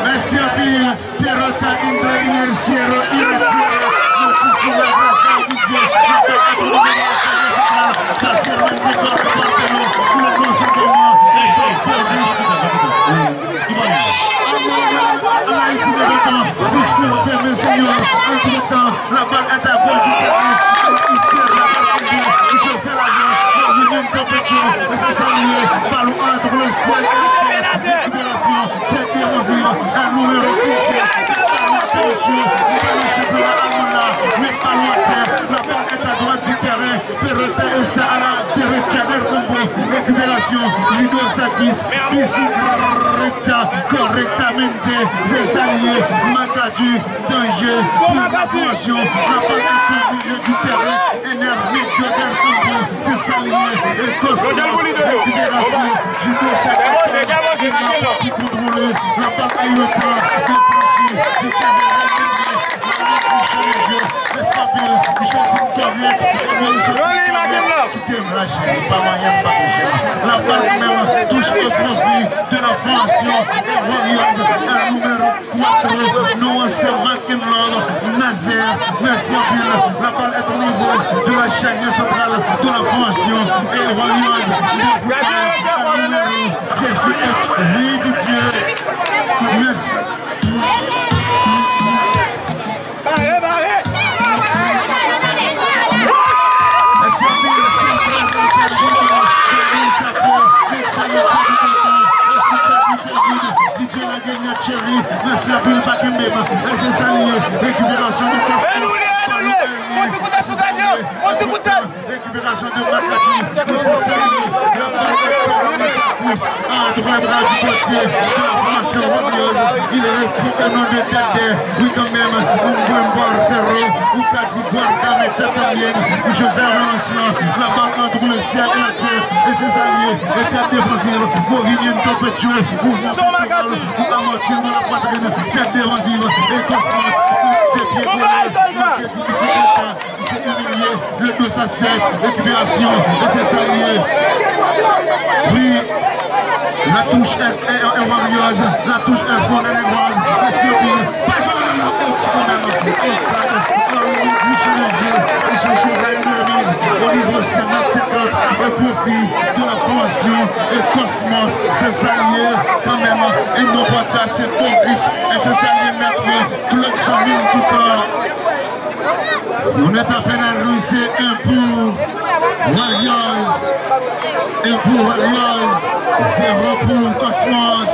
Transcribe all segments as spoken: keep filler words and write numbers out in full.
Mèsi anpil. Perota entre en el cielo y la tierra. Muchísimas gracias, D J. Pase el buen recuerdo, Marcelo. Lo conservemos. Eso es bueno. An Ayiti, nan tan, diskou, pèmèt Senyè, antretan, la balle est à gauche du terrain. Isper, la balle est bien. Misye fè la vè. Movimento Pecho. Mesye, salye. Ballon entre le ciel et la terre. Récupération. Tête défensive. El numéro quince. Ballon attention. Ballon championnat allemand là. Mais ballon à terre. La balle est à droite du terrain. Perota está a la derecha del campo. Récupération. Judo Satis. Bicicleta. Correctamente. Se salye. Macadu. Danger. Pour la formation. La balle est au milieu du terrain. En el medio del campo. Se salye. E Cosmos. Récupération. Judo Satis. Ki kontwole. La balle a Iota. Bien franchi. Di Kevin. Mesye anpil, misye di m kòrèk, e mwen misye di m kòrèk. Kite m la, cheri, pa manyen m, pa touche m. La balle menm touche au profit de la formation des Warriors, el numéro cuatro, Noah Servakin Love Nazaire. Merci anpil. La balle est au niveau de la charnière centrale de la formation des Warriors de football, el numéro dieciocho, Louis Didier. Merci. Bare, bare! Mèsi anpil, mèsi anpil, mèsi anpil, chapo, mèsi anpil, mèsi anpil, D J Lagenia Cherry, mèsi anpil, pa kenbe m, mèsi, salye, récupération de Cosmos, ballon aérien, récupération de Macadu, mèsi, salye, la balle est dans sa course, entre les bras du portier de la formation Warriors, il répond au nom de Dèdè, wi, kanmenm, un buen portero, ou ka di guardame también, je vais relancer la balle entre le ciel et la terre, et c'est salye, et tête défensive, movimiento pecho, mouvement pectoral, ou amorti dans la poitrine, tête défensive, et Cosmos, des pieds collés, il est difficile. Misye imilye, le dos à sec, récupération, et c'est salye. Wi, la touche est, est, est Warriors, la touche est fort, les Nègres, mèsi anpil. Pa jwe la, la, la, oh, ti kanmenm. Oh, God, oh, wi, wi, wi, chirurgien, misye chirurgien, une remise au niveau cinquante cinquante, au profit de la formation et Cosmos, se salye kanmenm, e non pa sa, se Boris, e se salye mèt, club zanmi m toutan. Si on est à peine arrivé, c'est un pour Warriors. Un pour Warriors, zéro pour Cosmos.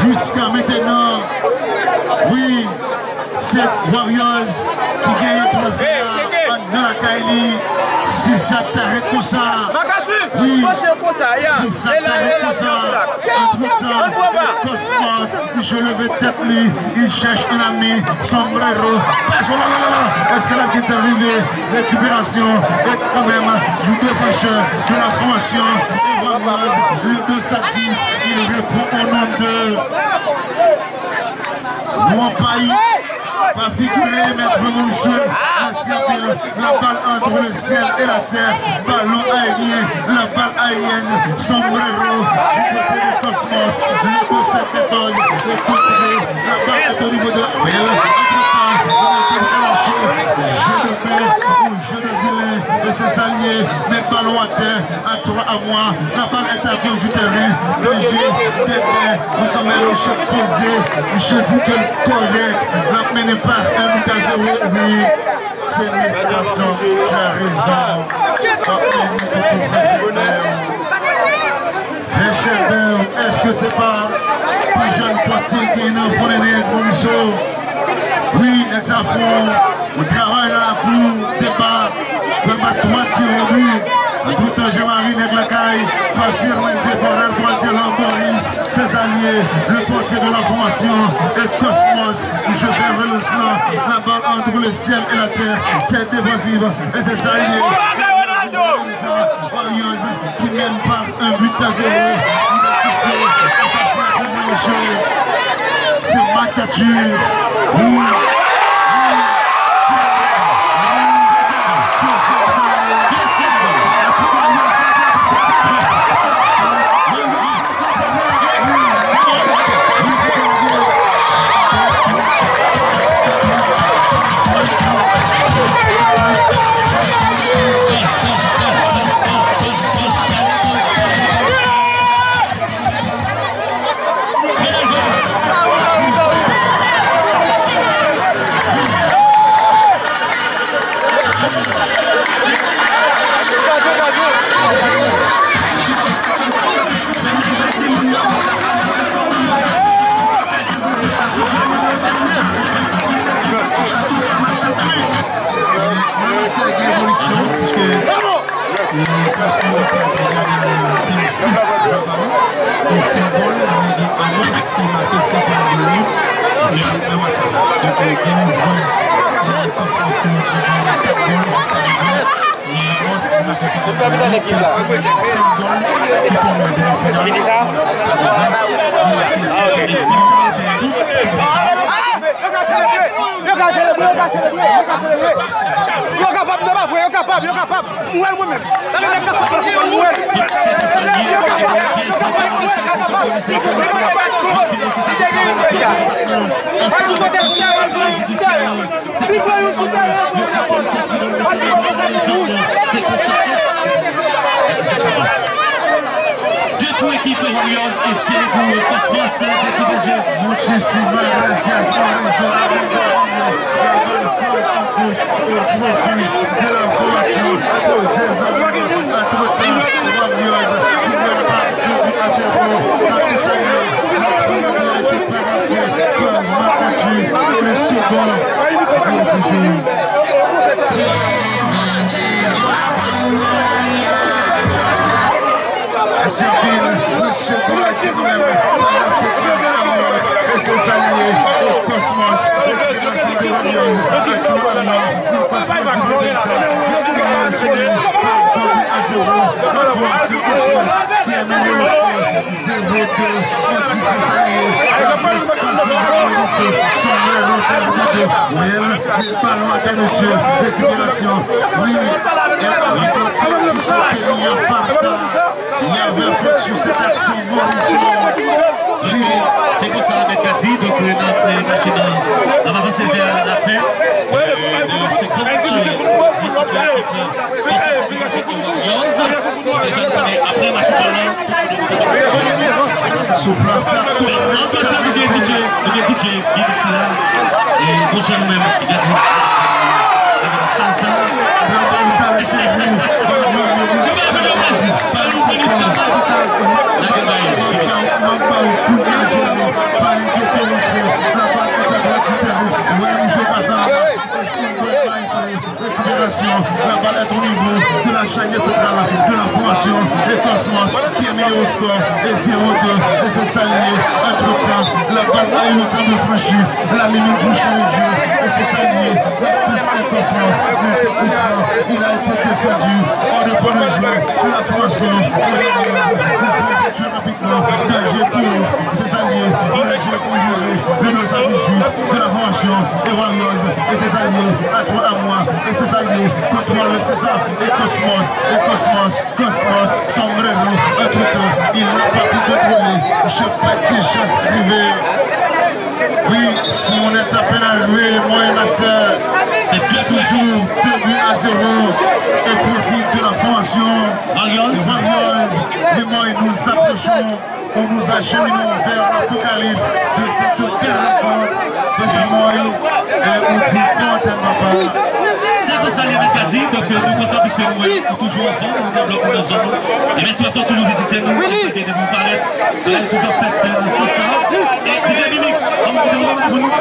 Jusqu'à maintenant, wi, se Warriors ki genyen twofe a anndan lakay li. Si sa ta ret konsa, wi, si sa ta ret konsa, antretan, Cosmos, misye leve tèt li, il cherche un ami, sombrero, paso, la, la, la, la, èske l ap gentan rive? Récupération, et quand même, du défenseur de la formation, Evan Rose, le deux à dix, il répond au nom de Juan Pay. Va figurer, maître Morisseau. Merci anpil. La balle entre le ciel et la terre. Ballon aérien. La balle aérienne. Sombrero du côté de Cosmos. Le deux sept quatorze. Le coup de pied. La balle est au niveau de la. Entre-temps, on a été relâché. Jeu de main ou jeu de vilain. Et c'est ça lié. Met ballon à terre. A twa a mwa, la balle est à gauche du terrain. D J, Dede, men kanmenm, misye poze, misye di ke l kòrèk, l ap mennen pa un but à zéro. Wi, Tennis Garçon, tu as raison. W ap mennen pou Frè Chèbèl. Frè Chèbèl, èske se pa pi jèn pòtye ki nan fon nènè Morisseau? Wi, nèg sa fè yon travay nan lakou, depa, pral bat twa ti an wi. Antretan, Jean-Marie nèg lakay, Fasil Mende, Coral Gualtelan, Boris, Cesalier, le portier de la formation, et Cosmos, misye fè relans lan, la balle entre le ciel et la terre, tête défensive, et Cesalier. Warriors qui mènent par un but à zéro. Identifié, et ça, c'est la première chose. C'est Makati. Oui. Mwen panse gen evolisyon, piske, e, franchman, mwen te ap gade, e, Tim Sip, e, sèt gòl, men gen Amos ki make senkyèm gòl li, e, nan match la. Donk, e, gen yon jwè, e, Cosmos tou ki gen kat gòl jiska prezan. E, Amos ki make senkyèm gòl li, Tim Sip li gen sèt gòl, ki konnen an demi final. Jiska prezan, li make senkyèm gòl li. Yo ka selebre! Yo ka selebre! Yo ka selebre! Yo ka selebre! Yo kapab, yo pa vre, yo kapab, yo kapab! M wè l mwen menm! Gade nèg k ap sot nan foutbòl, m wè l! Yo kapab, yo kapab, yo kapab! Yo kapab! Li pran youn sou teren, li pran youn sou teren! Li pran youn sou teren! De pou ekip Warriors e sèt pou Cosmos de T V G. Muchísimas gracias, Mauricio Avendaño. La balle sort en touche au profit de la formation. Posé entre-temps, Warriors qui mènent par deux buts à zéro. Matisse Aguirre, la première a été parée par Makati et le second. Mèsi anpil, mesye Goy, kanmenm, pa la fèt la Warriors, e se sa li ye, e Cosmos, rekiperasyon de Warriors, aktyèlman, nan Cosmos di Pwovens, e sou pa de bi a zewo, Warriors Cosmos, ki a mennen le score. Zéro deux, Matisse Aguirre, la passe, passe de Maurice, son meilleur repère de deux. Well, men balon atè, mesye, rekiperasyon. Wi, e abitan ki se Kenya Farta, il y avait faute sur cette action, Maurice. Wi, se konsa nèg la di, donk, euh, n ap, euh, mache nan, n ap avanse vè lafen, euh, de senkant, euh, Warriors. Deja, apre match la, sou plas la. Antretan, nou gen D J, nou gen D J, Big T la. E bon jan nou menm, li ka di. Sa, sa. Récupération, la balle est au niveau de la charnière centrale de la formation de Cosmos qui est menée au score et zéro deux. Et c'est ça li ye. Entre-temps, la balle a eu le temps de franchir la limite du champ de jeu. Et c'est ça li ye. La touche est Cosmos, mais ce coup-là, il a été descendu. On ne peut le jouer de la formation. Danje pou ou, se sa l ye. Danje pou jere. Le deux cent dix-huit de la formation des Warriors. Et c'est ça l ye. À toi, à moi. Et c'est ça l ye. Contrôle, c'est ça. Et Cosmos, et Cosmos, Cosmos, Sombrero, entre-temps, il n'a pas pu contrôler. Monsieur Pat Deschamps arrivé. Oui, si on est à peine à jouer, moi et Master, c'est toujours deux buts à zéro au profit de la formation des Warriors. Mais moi, nous nous approchons, où nous acheminons vers l'apocalypse de cette belle rencontre. Monsieur Moy, euh, on dit quand même, papa. Se konsa li menm ka di, donk, euh, nou kontan piske nou wè nou toujou anfòm, nou gen blòk pou nou zòn nou. E mèsi paske w toujou vizite nou, malgre depi w parèt, bagay toujou ap fèt, euh, nan sans sa. E D J Mimix, an nou kite yon moman pou nou.